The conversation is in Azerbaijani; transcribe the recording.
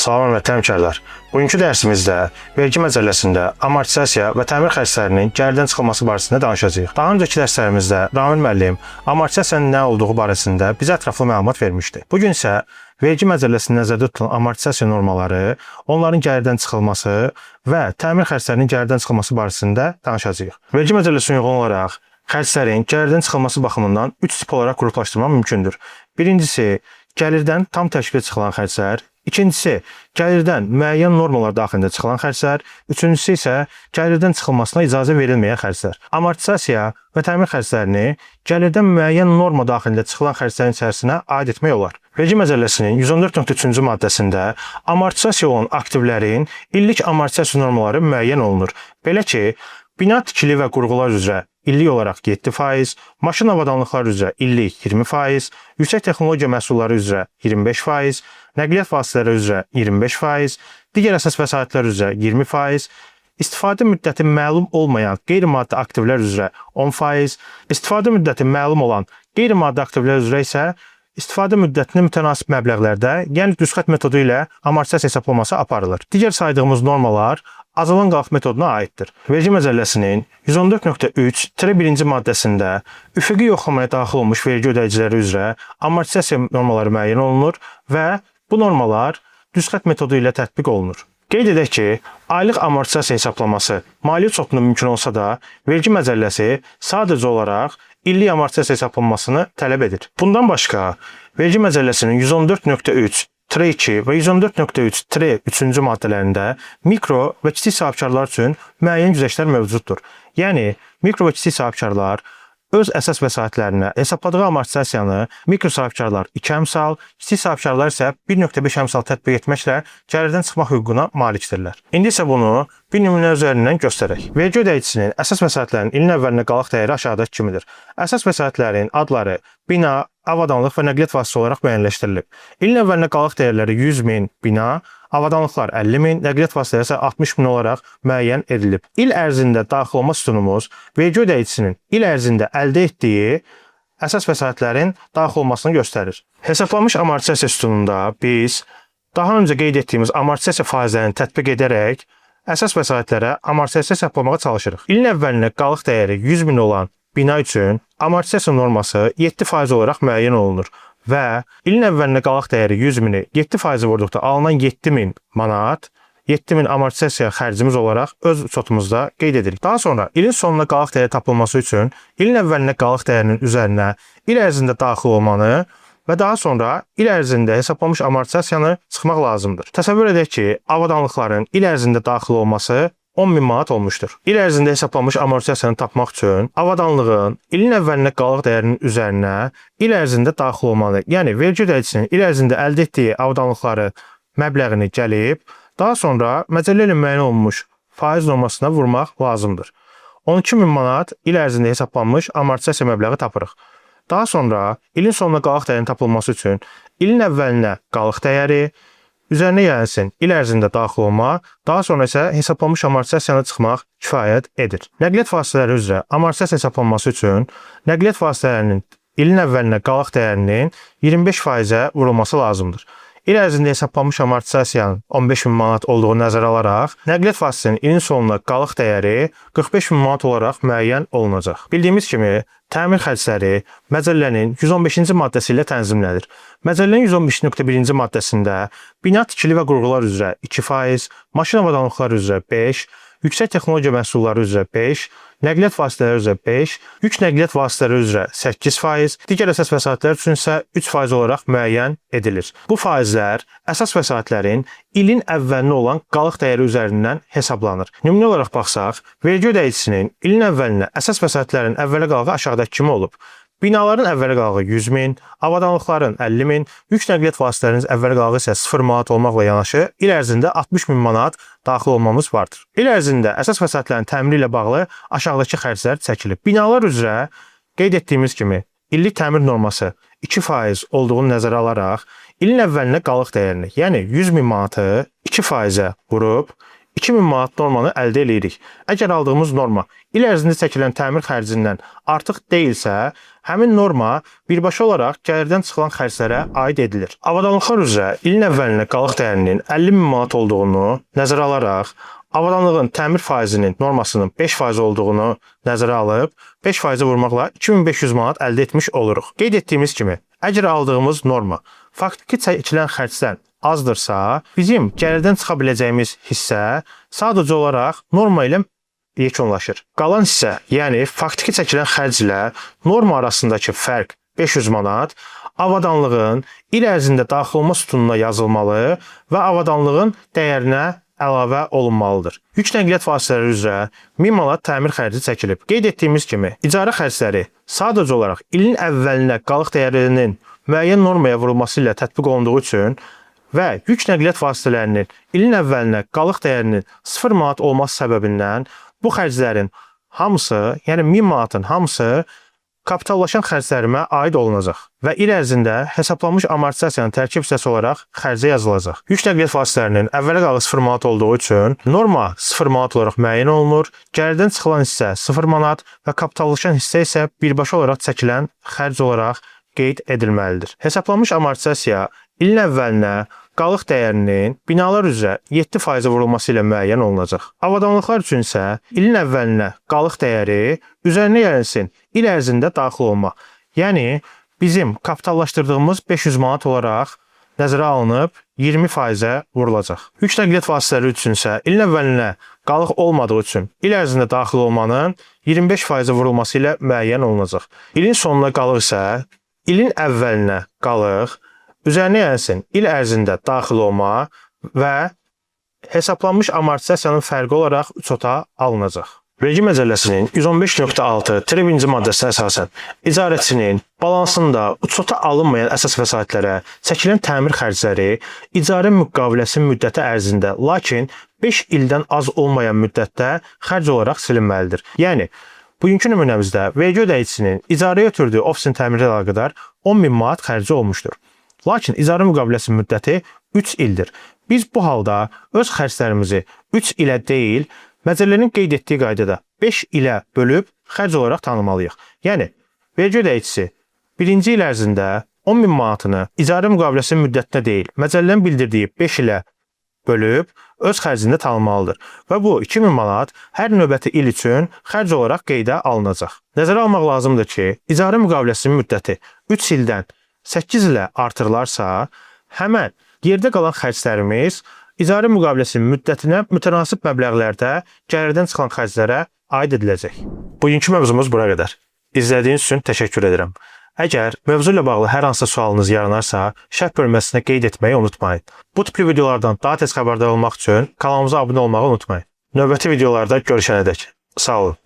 Salam hörmətli həmkarlar. Bugünkü dərsimizdə vergi məcəlləsində amortizasiya və təmir xərclərinin gəlirdən çıxılması barəsində danışacağıq. Daha öncəki dərslərimizdə Ramil müəllim amortizasiyanın nə olduğu barəsində bizə ətraflı məlumat vermişdi. Bu gün isə vergi məcəlləsində nəzərdə tutulan amortizasiya normaları, onların gəlirdən çıxılması və təmir xərclərinin gəlirdən çıxılması barəsində danışacağıq. Vergi məcəlləsinə uyğun olaraq xərclərin gəlirdən çıxılması baxımından 3 tip olaraq qruplaşdırmaq mümkündür. Birincisi, gəlirdən tam təşkilə çıxılan xərclər, İkincisi, gəlirdən müəyyən normalar daxilində çıxılan xərclər, üçüncüsü isə gəlirdən çıxılmasına icazə verilməyən xərclər. Amortizasiya və təmir xərclərini gəlirdən müəyyən norma daxilində çıxılan xərclərin içərisinə aid etmək olar. Vergi məcəlləsinin 114.3-cü maddəsində amortizasiya olan aktivlərin illik amortizasiya normaları müəyyən olunur. Belə ki, bina tikili və qurğular üzrə illik olaraq 7%, maşın avadanlıqlar üzrə illik 20%, yüksək texnologiya məhsulları üzrə 25%, nəqliyyat vasitələri üzrə 25%, digər əsas vəsaitlər üzrə 20%, istifadə müddəti məlum olmayan qeyri-maddi aktivlər üzrə 10%, istifadə müddəti məlum olan qeyri-maddi aktivlər üzrə isə istifadə müddətinə mütənasib məbləğlərdə, yəni düzxətt metodu ilə amortizasiya hesablaması aparılır. Digər saydığımız normalar azalan qalx metoduna aiddir. Vergi məcəlləsinin 114.3-1-ci maddəsində üfüqi yoxlamaya daxil olmuş vergi ödəyiciləri üzrə amortizasiya normaları müəyyən olunur və bu normalar düzxətt metodu ilə tətbiq olunur. Qeyd edək ki, aylıq amortizasiya hesablaması maliyyə çopunda mümkün olsa da, vergi məcəlləsi sadəcə olaraq illik amortizasiya hesablanmasını tələb edir. Bundan başqa, vergi məcəlləsinin 114.3-2 və 114.3-3-cü maddələrində mikro və kiçik sahibkarlar üçün müəyyən güzəştlər mövcuddur. Yəni, mikro və kiçik sahibkarlar öz əsas vəsaitlərinə hesabladığı amortizasiyanı mikro sahibkarlar 2 əmsal, kiçik sahibkarlar isə 1.5 əmsal tətbiq etməklə gəlirdən çıxmaq hüququna malikdirlər. İndi isə bunu bir nümunə üzərindən göstərək. Vergi ödəyicisinin əsas vəsaitlərinin ilin əvvəlinə qalıq dəyəri aşağıdakı kimidir. Əsas vəsaitlərin adları bina, avadanlıq və nəqliyyat vasitəsi olaraq müəyyənləşdirilib. İlin əvvəlinə qalıq dəyərləri 100 min bina, avadanlıqlar 50 min, nəqliyyat vasitələri isə 60 min olaraq müəyyən edilib. İl ərzində daxil olma sütunumuz vergi ödəyicisinin il ərzində əldə etdiyi əsas vəsaitlərin daxil olmasını göstərir. Hesablanmış amortizasiya sütununda biz daha öncə qeyd etdiyimiz amortizasiya faizlərini tətbiq edərək əsas vəsaitlərə amortizasiya hesablamağa çalışırıq. İlin əvvəlinə qalıq dəyəri 100 min olan bina üçün amortizasiya norması 7% olaraq müəyyən olunur və ilin əvvəlinə qalıq dəyəri 100 mini 7% vurduqda alınan 7000 manat 7000 amortizasiya xərcimiz olaraq öz çotumuzda qeyd edirik. Daha sonra ilin sonuna qalıq dəyəri tapılması üçün ilin əvvəlinə qalıq dəyərinin üzərinə il ərzində daxil olmanı və daha sonra il ərzində hesablanmış amortizasiyanı çıxmaq lazımdır. Təsəvvür edək ki, avadanlıqların il ərzində daxil olması 10 min manat olmuşdur. İl ərzində hesablanmış amortizasiyanı tapmaq üçün avadanlığın ilin əvvəlinə qalıq dəyərinin üzərinə il ərzində daxil olmalı, yəni vergi ödəyicisinin il ərzində əldə etdiyi avadanlıqları məbləğini gəlib, daha sonra məcəllə ilə müəyyən olunmuş faiz normasına vurmaq lazımdır. 12 min manat il ərzində hesablanmış amortizasiya məbləği tapırıq. Daha sonra ilin sonuna qalıq dəyərinin tapılması üçün ilin əvvəlinə qalıq dəyəri, üzərinə gəlsin il ərzində daxil olma, daha sonra isə hesablanmış amortizasiyanı çıxmaq kifayət edir. Nəqliyyat vasitələri üzrə amortizasiya hesablanması üçün nəqliyyat vasitələrinin ilin əvvəlinə qalıq dəyərinin 25%-ə vurulması lazımdır. İl ərzində hesablanmış amortizasiyanın 15 min manat olduğunu nəzərə alaraq, nəqliyyat vasitəsinin ilin sonuna qalıq dəyəri 45 min manat olaraq müəyyən olunacaq. Bildiyimiz kimi, təmir xərcləri məcəllənin 115-ci maddəsi ilə tənzimlənir. Məcəllənin 115.1-ci maddəsində bina tikili və qurğular üzrə 2%, maşın avadanlıqları üzrə 5, yüksək texnologiya məhsulları üzrə 5, nəqliyyat vasitələri üzrə 5, yük nəqliyyat vasitələri üzrə 8%, digər əsas vəsaitlər üçün isə 3% olaraq müəyyən edilir. Bu faizlər əsas vəsaitlərin ilin əvvəlinə olan qalıq dəyəri üzərindən hesablanır. Nümunə olaraq baxsaq, vergi ödəyicisinin ilin əvvəlinə əsas vəsaitlərin əvvələ qalığı aşağıdakı kimi olub. Binaların əvvələ qalığı 100 min, avadanlıqların 50 min, yük nəqliyyat vasitələrinin əvvələ qalığı isə 0 manat olmaqla yanaşı il ərzində 60 min manat daxil olmamız vardır. İl ərzində əsas vəsaitlərin təmiri ilə bağlı aşağıdakı xərclər çəkilib. Binalar üzrə qeyd etdiyimiz kimi illik təmir norması 2% olduğunu nəzərə alaraq ilin əvvəlinə qalıq dəyərini, yəni 100 min manatı 2%-ə vurub 2000 manat normanı əldə eləyirik. Əgər aldığımız norma il ərzində çəkilən təmir xərcindən artıq deyilsə, həmin norma birbaşa olaraq gəlirdən çıxılan xərclərə aid edilir. Avadanlıqlar üzrə ilin əvvəlinə qalıq dəyərinin 50 min manat olduğunu nəzərə alaraq, avadanlığın təmir faizinin normasının 5% olduğunu nəzərə alıb 5%-ə vurmaqla 2500 manat əldə etmiş oluruq. Qeyd etdiyimiz kimi, əgər aldığımız norma faktiki çəkilən xərcdən azdırsa, bizim gəlirdən çıxa biləcəyimiz hissə sadəcə olaraq norma ilə yekunlaşır. Qalan hissə, yəni faktiki çəkilən xərc ilə norma arasındakı fərq 500 manat avadanlığın il ərzində daxil olma sütununa yazılmalı və avadanlığın dəyərinə əlavə olunmalıdır. Yük nəqliyyat vasitələri üzrə 1000 manat təmir xərci çəkilib. Qeyd etdiyimiz kimi, icarə xərcləri sadəcə olaraq ilin əvvəlinə qalıq dəyərinin müəyyən normaya vurulması ilə tətbiq olunduğu üçün və yük nəqliyyat vasitələrinin ilin əvvəlinə qalıq dəyərinin 0 manat olması səbəbindən bu xərclərin hamısı, yəni 1000 manatın hamısı kapitallaşan xərclərimə aid olunacaq və il ərzində hesablanmış amortizasiyanın tərkib hissəsi olaraq xərcə yazılacaq. Yük nəqliyyat vasitələrinin əvvələ qalıq 0 manat olduğu üçün norma 0 manat olaraq müəyyən olunur, gəlirdən çıxılan hissə 0 manat və kapitallaşan hissə isə birbaşa olaraq çəkilən xərc olaraq qeyd edilməlidir. Hesablanmış amortizasiya ilin əvvəlinə qalıq dəyərinin binalar üzrə 7%-ə vurulması ilə müəyyən olunacaq. Avadanlıqlar üçün isə ilin əvvəlinə qalıq dəyəri üzərinə gəlinsin il ərzində daxil olma. Yəni bizim kapitallaşdırdığımız 500 manat olaraq nəzərə alınıb 20%-ə vurulacaq. Yük nəqliyyat vasitələri üçün isə ilin əvvəlinə qalıq olmadığı üçün il ərzində daxil olmanın 25%-ə vurulması ilə müəyyən olunacaq. İlin sonuna qalıq isə ilin əvvəlinə qalıq, üzərinə gəlsin il ərzində daxil olma və hesablanmış amortizasiyanın fərqi olaraq uçota alınacaq. Vergi Məcəlləsinin 115.6-1-ci maddəsinə əsasən icarəçinin balansında uçota alınmayan əsas vəsaitlərə çəkilən təmir xərcləri icarə müqaviləsi müddəti ərzində, lakin 5 ildən az olmayan müddətdə xərc olaraq silinməlidir. Yəni, bugünkü nümunəmizdə vergi ödəyicisinin icarəyə ötürdüyü ofisin təmiri ilə əlaqədar 10.000 manat xərci olmuşdur. Lakin icarə müqaviləsi müddəti 3 ildir. Biz bu halda öz xərclərimizi 3 ilə deyil, məcəllənin qeyd etdiyi qaydada 5 ilə bölüb xərc olaraq tanımalıyıq. Yəni, vergi ödəyicisi birinci il ərzində 10.000 manatını icarə müqaviləsi müddətinə deyil, məcəllənin bildirdiyi 5 ilə bölüb öz xərcində tanınmalıdır və bu 2000 manat hər növbəti il üçün xərc olaraq qeydə alınacaq. Nəzərə almaq lazımdır ki, icarə müqaviləsinin müddəti 3 ildən 8 ilə artırılarsa, həmən yerdə qalan xərclərimiz icarə müqaviləsinin müddətinə mütənasib məbləğlərdə gəlirdən çıxan xərclərə aid ediləcək. Bugünkü mövzumuz bura qədər. İzlədiyiniz üçün təşəkkür edirəm. Əgər mövzu ilə bağlı hər hansısa sualınız yaranarsa, şərh bölməsinə qeyd etməyi unutmayın. Bu tipli videolardan daha tez xəbərdar olmaq üçün kanalımıza abunə olmağı unutmayın. Növbəti videolarda görüşənədək. Sağ olun.